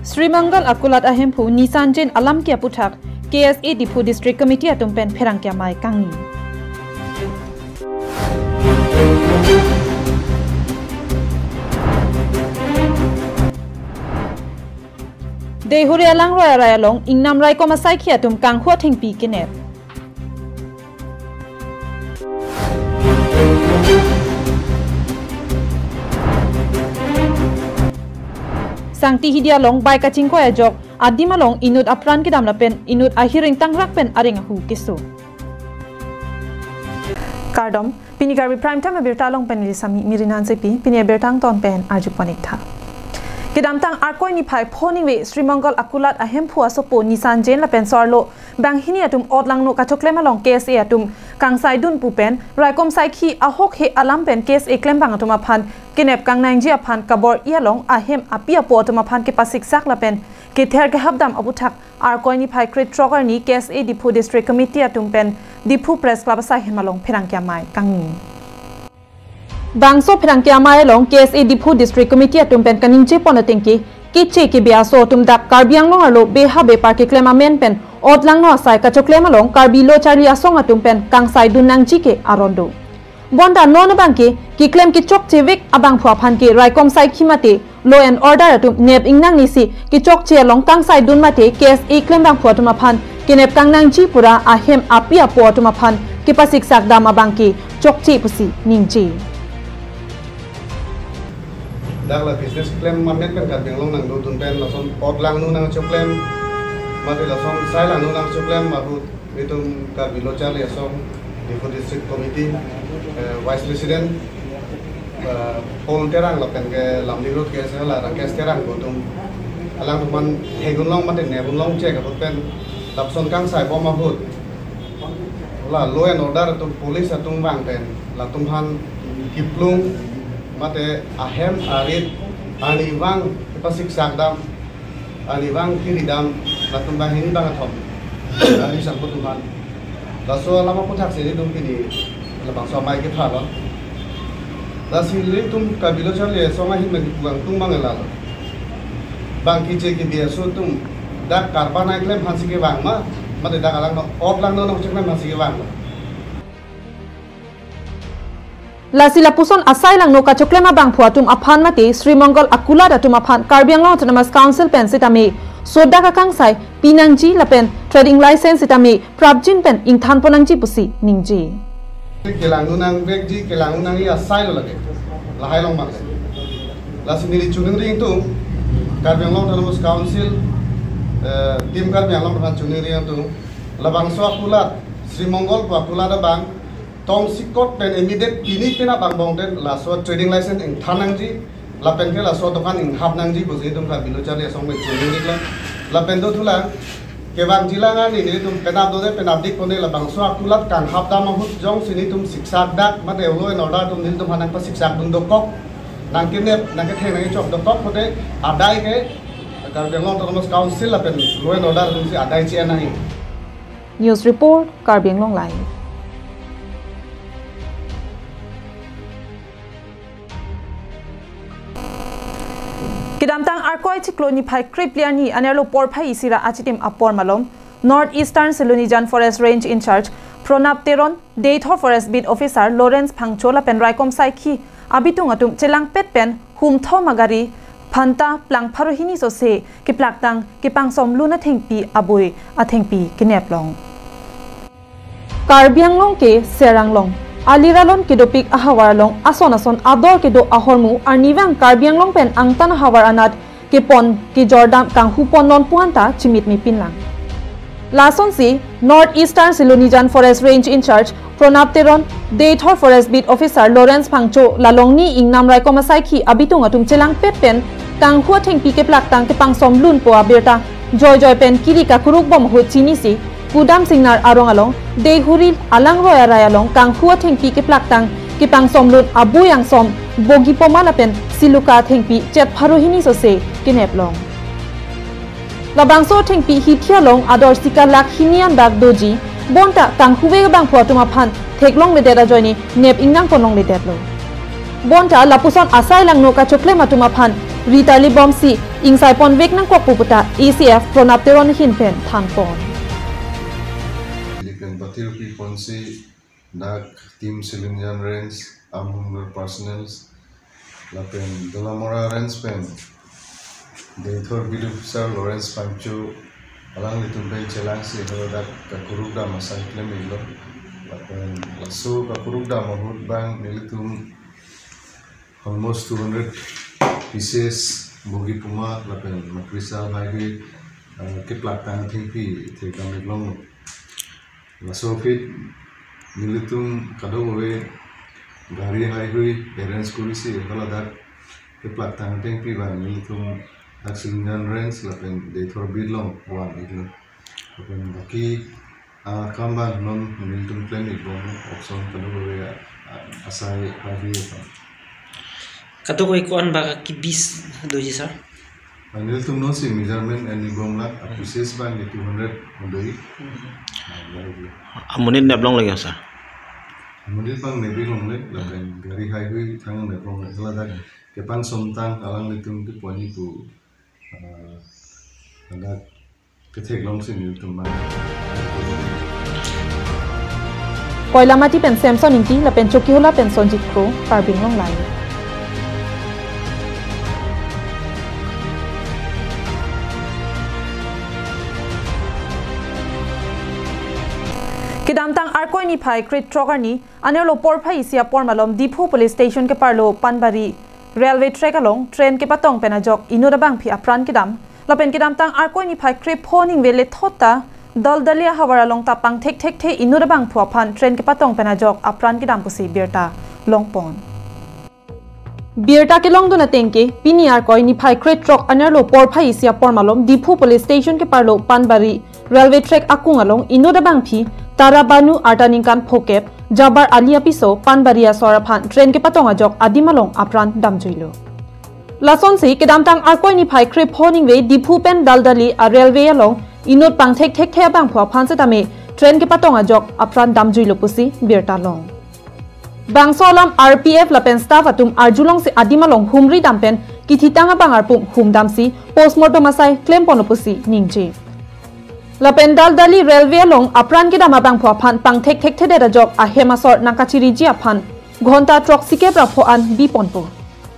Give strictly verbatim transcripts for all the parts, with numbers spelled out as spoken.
Sri Mangal Akulat ahemphu Nisan Jain alam ke aputhak K S A Diphu District Committee atum pen pherangke amei kangni. Deihori alangroi arai along ingnam raikom asaikhi atum kanghu athengpi kenep. Sangti Hidi along bike kachingkoi ajok adim along inut apran kedam lapen inut ahir ingtangrak pen areng ahu keso. Kardom, pini Karbi Prime Time abirta along pen neli Sami Mirin Hansepi, pini abirta angton pen arjupon-ik tha. Kedamtang Arkoi niphai pho ningve Sri Mangal Akulat ahemphu asopo Nisan Jain lapen so-arlo banghini atum otlangno kachoklem along K S A atum kangsaidun pu pen raikom saikhi ahokhe alam pen K S A klembang atum aphan kenep kangnangji aphan kabor-i along ahem api apo atum aphan kepasiksak lapen kether kehapdam aputhak Arkoi niphai krethrok arni K S A Diphu District Committee atum pen Diphu Press Club asaihem along pherangke amei kangni. Bangso pherangke amei along K S A Diphu District Committee atum pen kaningjepon atengke, keche kebe aso atum dak Karbi Anglong arlo beha bepar keklem amen pen otlangno asai kachoklem along Karbi Lo Charli Asong atum pen kangsaidun nangji ke aron do. Bonta non abangke keklem kechokche vek abangphu aphan ke raikom saikhi mate law and order atum nep ingnangnisi kechokche along kangsaidun mate K S A klembangphu atum aphan kenep kangnangji pura ahem api apo atum aphan kepasiksakdam abangke chokche pusi ningje. Dak la business klem amen pen Karbi Anglong nangdodun pen lason otlangno nangchoklem, mate lason sailangno nangchoklem, ahut itum Karbi Lo Charli Asong, Diphu District Committee, eh, Vice President, eh, Paul Terang lapen ke Lamding Road K S A la Rakesh Terang pu atum, alangtum aphan thegunlong mate negunlong chek ahut pen lapuson kangsaibom ahut la law and order atum, police atum vang pen latum aphan kiplung mate ahem arit arnivang kepasiksakdam, arnivang kiridam, latum banghini bangkethom ari sangpo atum aphan. Laso alam aputhak si nelitum pini labangso amei kepha lo. Lasi nelitum Karbi Lo Charli Asong ahin bang kipu kangtung bang la lo. Bang keche kebe aso atum dak karba nangklem aphansi kevang ma, mate dak alangno otlangno nangchoklem aphansi kevang ma. Lasi lapuson asailangno kachoklem abangphu atum aphan mate Sri Mangal Akulat atum aphan Karbi Anglong Autonomous Council pen sitame sodak akangsai pinangji lapen trading license sitame prapjin pen ingthanpon nangji pusi ningje. Kelangno nangvekji, kelangno nangji asai lo lake. Lahai along bang. Lasi neli choningri ingtung, Karbi Anglong Autonomous Council, eh, Team Karbi Anglong aphan choningri ingtung, labangso akulat, Sri Mangal pu akulat abang, tongsekot pen immediate pini penap angbong pen laso trading license ingthan nangji, lapen ke laso dokan inghap nangji pusi itum Karbi Lo Charli Asong pen choningri lang. Lapen dothulang, kevangjilang arni nelitum penap dode penap dik kone labangso akulat kanghapdam ahut jongsi nelitum siksak dak mate law and order atum nelitum aphan nangpasiksakdun dokok, nangkenep, nangketheng, nangkechok dokok kone adai ke Karbi Anglong Autonomous Council lapen law and order atumsi adai chi-en nangji. News report, Karbi Anglong Live. Kedamtang Arkoi chiklo niphai krephli arni anerlo porphai isi ra achitim apor malom, North Eastern Silonijan Forest Range in-charge Pranab Teron, Deithor Forest Beat Officer Lawrence Phangcho lapen raikom saikhi abitung atum chelangpet pen humthom agari phanta plang pharo hini sose keplaktang kepangsomlun athengpi abui athengpi keneplong. Karbi Anglong ke Serang along, aliralon kedopik ahavar along ason ason ador kedo ahormu arnivang Karbi Anglong pen angtan ahavar anat kepon kejordam kanghupon non puan ta chimitmi pinlang. Lasonsi North Eastern Silonijan Forest Range in-charge Pranab Teron, Deithor Forest Beat Officer Lawrence Phangcho la longni ingnam raikom asaikhi abitung atum chelangpet pen kanghu athengpi keplaktang kepangsomlunpo abirta joijoi pen kiri kakurukbom ahut chinisi Kudam Singnar arong along Deihori alangroi arai along kanghu athengpi keplaktang kepangsomlun abui angsom bogi poma lapen siluka athengpi chet pharo hini sose keneplong. Labangso athengpi hithi along ador sika lakh hini anbak doji, bonta kanghuve abangphu atum aphan theklongledet ajoine nep ingnangponlongledetlo. Bonta lapuson asai langno kachoklem atum aphan ritarli bomsi ingsaiponvek nangkokpo puta A C F Pranab Teron ahin pen thanpon. Ili pen patirpi ponsi dak Team Silumjan Range, armed personnel, lapen Dolamara Range pen Deithor Beat Officer Lawrence Pangcho alanglitum pen chelangsi haladak kakuruk dam asai klem-iklo. Lapen laso kakuruk dam ahut bang nelitum almost two hundred pieces bogi puma lapen makrisa haihui, eh, keplak tang thengpi thekdam-iklonglo. Laso aphi nelitum kadokave gari haihui arrange korisi haladak keplak tang thengpi bang nelitum dak Silumjan Range lapen Deithor Beat along van-iklo. Lapen baki, ah, kam bang non nelitum klem-ikbom, option kadokave, ah, asai haihui aphan. Kadokave ko-an ba kebis doji, sir? Ah, nelitum nonsi measurement en-ikbomlang, ah, pieces bang ke two hundred doji. Hmm. Ah, gari. Amonit neplongle, sir? Amonit bang nep-iklongle, lapen gari haihui thang neplongle. Haladak kepangsomtang alanglitum kepu-an pu, ah, hadak ketheklongsi nelitum bang. Koilamati pen Samson Ingti lapen Chokihola pen Sonjit Kro, Karbi Anglong Live. Kedamtang Arkoi niphai krethrok arni, anerlo porphai isi apor malom Diphu Police Station keparlo Panbari railway track along train kepatong pen ajok inut abangpi apran kedam. Lapen kedamtang Arkoi niphai krepho ningve lethot ta Daldali ahavar along ta pangthekthekthe inut abangphu aphan train kepatong pen ajok apran kedam pusi birta longpon. Birta kelongdun ateng ke, pini Arkoi niphai krethrok anerlo porphai isi apor malom Diphu Police Station keparlo Panbari railway track akung along inut abangpi Tarabanu arta ningkan phokep, Jabar Ali apiso, Panbari asor aphan train kepatong ajok adim along apran damjuilo. Lasonsi kedamtang Arkoi niphai krepho ningve Diphu pen Daldali a railway along inut pangthekthekthe abangphu aphan setame train kepatong ajok apran damjuilo pusi birta long. Bangso alam R P F lapen staff atum arjulongsi adim along humri dam pen kithitang abang arpum humdamsi postmortem asai klemponlo pusi ningje. Lapen Daldali railway along apran kedam abangphu aphan pangthekthekthedet ajok ahem asor nangkachiriji aphan ghonta throksi kep ra pho an biponpo.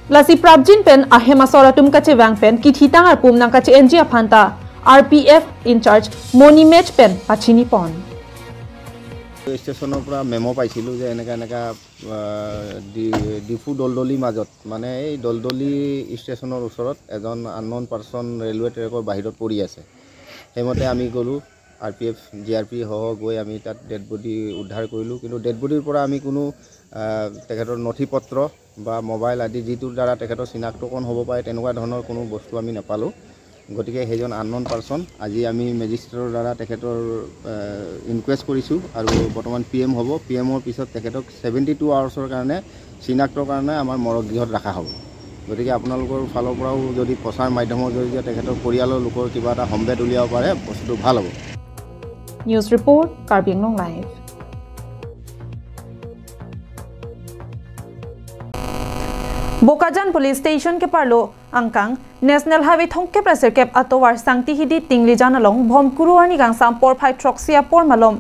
Lasi prapjin pen ahem asor atum kachevang pen kithitang arpum nangkache-enji aphan ta R P F in charge Moni Mech pen pachinipon. ষ্টেচনৰ পৰা মেম' পাইছিলোঁ যে এনেকা এনেকা, আহ, ডি-, ডিফু দলদলি মাজত, মানে এই দলদলি ষ্টেচনৰ ওচৰত এজন আনন'ন পাৰ্চন ৰেলৱে ট্ৰেকৰ বাহিৰত পৰি আছে। সেইমতে আমি গ'লোঁ, আৰ পি এফ, জি আৰ পি সহ গৈ আমি তাত ডেড বডি উদ্ধাৰ কৰিলোঁ। কিন্তু ডেড বডিৰ পৰা আমি কোনো, আহ, তেখেতৰ নথি পত্ৰ বা মোবাইল আদি যিটোৰ দ্বাৰা তেখেতৰ চিনাক্তকৰণ হ'ব পাৰে, তেনেকুৱা ধৰণৰ কোনো বস্তু আমি নাপালোঁ। গতিকে সেইজন আনন'ন পাৰ্চন, আজি আমি মেজিষ্ট্ৰেটৰ দ্বাৰা তেখেতৰ, আহ, ইনকুৱেষ্ট কৰিছোঁ আৰু বৰ্তমান পি এম হ'ব। পি এমৰ পিছত তেখেতক ছেভেণ্টি টু আৱাৰ্ছৰ কাৰণে চিনাক্তৰ কাৰণে আমাৰ মৰগ গৃহত ৰখা হ'ব। গতিকে আপোনালোকৰ ফালৰ পৰাও যদি প্ৰচাৰ মাধ্যমৰ জৰিয়তে তেখেতৰ পৰিয়ালৰ লোকৰ কিবা এটা সম্ভেদ উলিয়াব পাৰে, বস্তুটো ভাল হ'ব। News report, Karbi Anglong Live. Bokajan Police Station keparlo angkang National Highway thomkep ra sirkep atovar Sangtihidi Tinglijan along Bhomkuru arni kangsam porphai throksi apor malom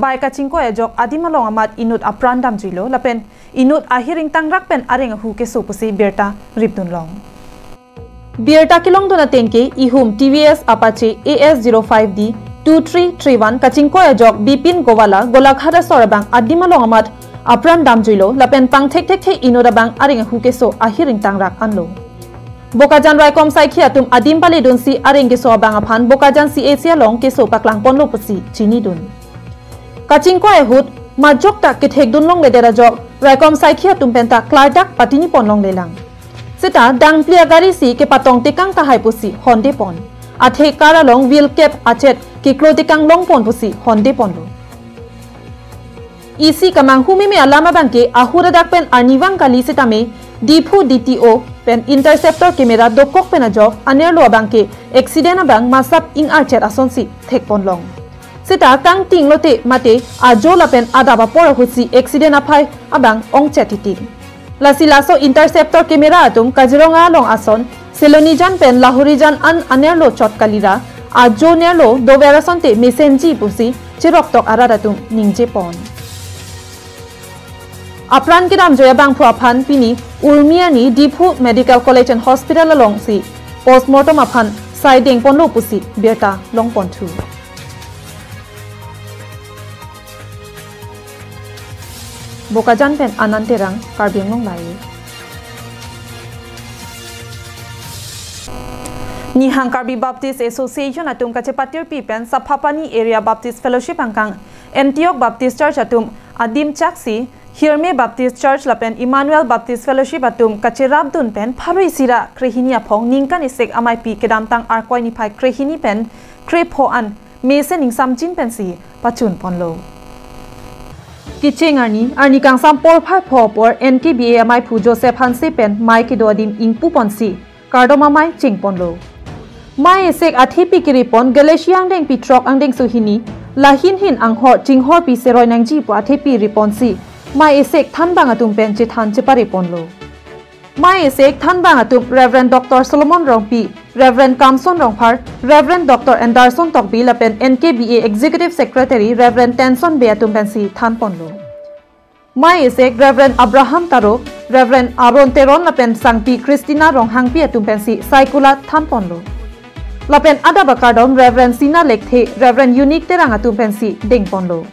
bike kachingkoi ajok adim along amat inut apran damjuilo lapen inut ahir ingtangrak pen areng ahu keso pusi birta ripdun long. Birta kelongdun ateng ke ihum T V S Apache A S zero five D two three three one kachingkoi ajok Bipin Gowala Golaghat asor abang adim along amat apran damjuilo lapen pangthekthekthe inut abang areng ahu keso ahir ingtangrak anlo. Bokajan raikom saikhi atum adim paledunsi areng keso abang aphan Bokajan C H C along keso paklangponlo pusi chinidun. Kachingkoi ahut majok ta kethekdun longledet ajok raikom saikhi atum penta klardak patiniponlonglelang. Seta dangpli agari si kepatong tekang tahai pusi hondepon. Athe car along wheel cap achet keklo tekang longpon pusi hondeponlo. Isi kamanghu meme alam abangke ahut adak pen arnivang kali setame Diphu D T O pen interceptor camera dokok pen ajok anerlo abangke accident abang masap ing-archet asonsi thekponlong. Seta kangting lote mate ajo lapen adap apor ahutsi accident aphai abang ongchet titik. Lasi laso interceptor camera atum Kaziranga along ason Silonijan pen Lahorijan an anerlo chot kalira, ajo nerlo dover asonte mesenji pusi cheroktok arat atum ningjepon. Apran kedamjoi abangphu aphan pini Urmi arni Diphu Medical College and Hospital alongsi postmortem aphan sai dengponlo pusi birta longponthu. Bokajan pen Anand Terang, Karbi Anglong Live. Nihang Karbi Baptist Association atum kachepatirpi pen Saphapani Area Baptist Fellowship angkang Antioch Baptist Church atum adim chaksi Hirme Baptist Church lapen Emmanuel Baptist Fellowship atum kacherapdun pen pharo isi ra krehini aphong ningkan isek amaipi kedamtang Arkoi niphai krehini pen krepho an mesen ingsamjin pensi pachunponlo. Kecheng arni, arni kangsam porphai pho apor N K B A amaiphu Joseph Hanse pen mei kedo adim ingpuponsi kardom amei chengponlo. Mei esek athepi keripon Galatia angdengpi throk angdengso hini, lahin hin anghor chinghorpi seroi nangji pu athepi riponsi mei esek thanbang atum pen chethan chepareponlo. Mei esek thanbang atum Reverend Doctor Solomon Rongpi, Reverend Kamson Rongphar, Reverend Doctor Anderson Tokbi lapen N K B A Executive Secretary Reverend Tenson Bey atum pensi thanponlo. Mei esek Reverend Abraham Taro, Reverend Aaron Teron lapen Sangpi Christina Ronghangpi atum pensi saikula thanponlo. Lapen adap akardom Reverend Sina Lekthe, Reverend Unique Terang atum pensi dengponlo.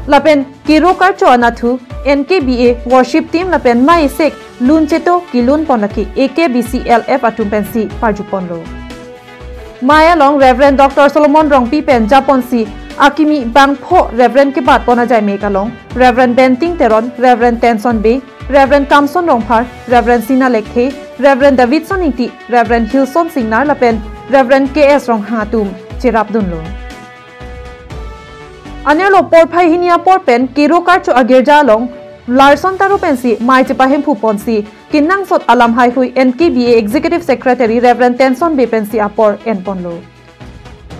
Lapen Kero Karcho Anathu, N K B A Worship Team lapen mei esek lun cheto kelunpon lake A K B C L F atum pensi parjuponlo. Mei along Reverend Doctor Solomon Rongpi pen japonsi akimi bangpho Reverend kebatpon ajaimek along Reverend Benting Teron, Reverend Tenson Bey, Reverend Kamson Rongphar, Reverend Sina Lekthe, Reverend Davidson Ingti, Reverend Hilson Singnar lapen Reverend K S Ronghang atum cherapdunlo. Anerlo porphai hini apor pen Kero Karcho agirja along Larson Taro pensi mei chepahemphuponsi kenangsot alam haihui N K B A Executive Secretary Reverend Tenson Bey pensi apor enponlo.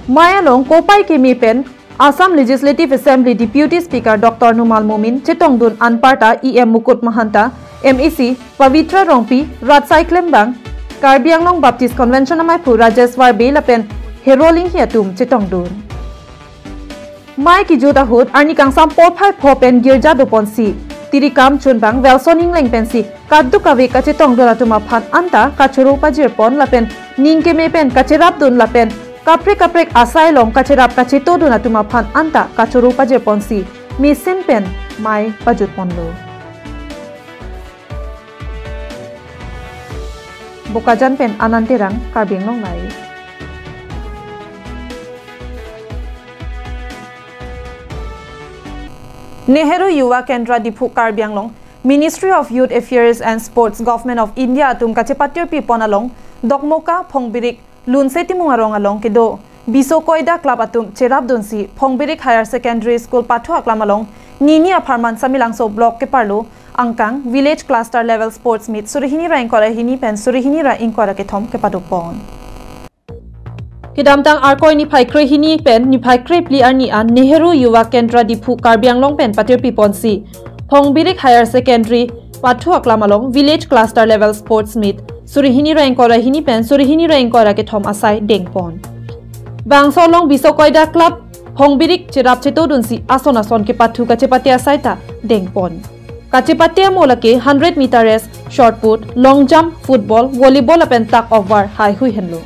Mei along kopai keme pen Assam Legislative Assembly Deputy Speaker Doctor Numal Momin chetongdun anparta E M Mukut Mahanta, M A C Pavitra Rongpi, Rat Saiklembang, Karbi Anglong Baptist Convention amaiphu Rajesh Warbe lapen Hero Linghi atum chetongdun. Mei kejut ahut arni kangsam porphai pho pen girja doponsi tirikam chunbang Welson Ingleng pensi kadokave kachetongdun atum aphan anta kachoro pajirpon lapen ning keme pen kacherapdun lapen kaprek kaprek asai along kacherap kachetodun atum aphan anta kachoro pajirponsi mesen pen mei pajutponlo. Bokajan pen Anand Terang, Karbi Anglong Live. Nehru Yuva Kendra Diphu Karbi Anglong, Ministry of Youth Affairs and Sports, Government of India atum kachepatirpipon along Dokmoka Phongbirik Lunse Timung arong along kedo Biso Koida Club atum cherapdunsi Phongbirik Higher Secondary School pathu aklam along nini apharman Samelangso Block keparlo angkang Village Cluster Level Sports Meet suri hini ra ingkoi ra hini pen suri hini ra ingkoi ra kethom kepadopon. Kedamtang Arkoi niphai krehini pen niphai krephli arni an Nehru Yuva Kendra Diphu Karbi Anglong pen patirpiponsi Phongbirik Higher Secondary pathu aklam along Village Cluster Level Sports Meet suri hini ra ingkoi ra hini pen suri hini ra ingkoi ra kethom asai dengpon. Bangso along Biso Koida Club Phongbirik cherap chetodunsi ason ason kepathu kachepate asai ta dengpon. Kachepate amo lake hundred meter race, shot put, long jump, football, volleyball lapen tug of war haihui henlo.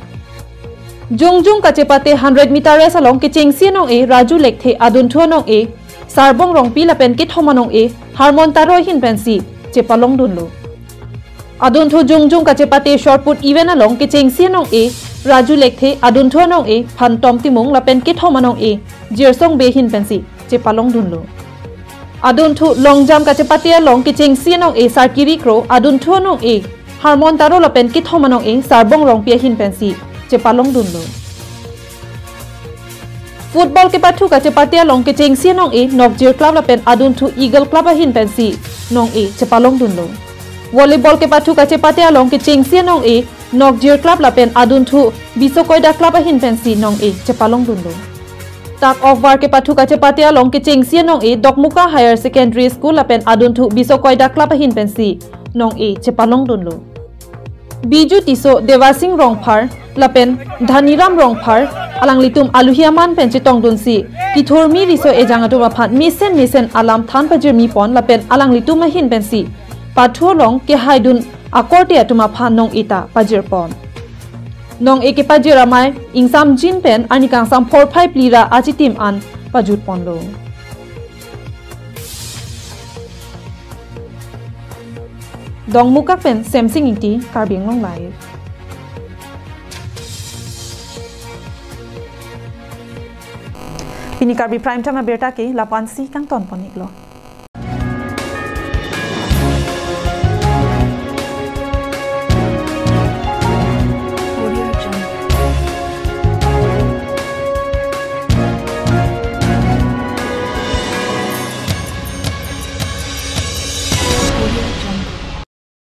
Jongjung kachepate hundred meter race along kechengsi anong-e Raju Lekthe, adunthu anong-e Sarbong Rongpi lapen kethom anong-e Harmon Taro ahin pensi chepalongdunlo. Adunthu jongjung kachepate shot put event along kechengsi anong-e Raju Lekthe, adunthu anong-e Phantom Timung lapen kethom anong-e Jirsong Bey ahin pensi chepalongdunlo. Adunthu long jump kachepate along kechengsi anong-e Sarkiri Kro, adunthu anong-e Harmon Taro lapen kethom anong-e Sarbong Rongpi ahin pensi chepalongdunlo. Football kepathu kachepate along kechengsi anong-e Nokjir Club lapen adunthu Eagle Club ahin pensi nong-e chepalongdunlo. Volleyball kepathu kachepate along kechengsi anong-e Nokjir Club lapen adunthu Biso Koida Club ahin pensi nong-e chepalongdunlo. Tug of war kepathu kachepate along kechengsi anong-e Dokmoka Higher Secondary School lapen adunthu Bisokoi Da Club ahin pensi nong-e chepalongdunlo. Biju Tisso, Devasing Rongphar lapen Dhaniram Rongphar alanglitum aluhi aman pen chetongdunsi kithurmi riso ejang atum aphan mesen mesen alam than pajirmi pon lapen alanglitum ahin pensi pathu along kehaidun akorte atum aphan nong-e ta pajir pon. Nong-e kepajir amei ingsamjin pen arni kangsam phorphai phli ra achitim an pajut ponlo. Dongmukak pen Semsing Ingti, Karbi Anglong Live. Pini Karbi Prime Time abirta ke lapu-ansi kangton pon-iklo.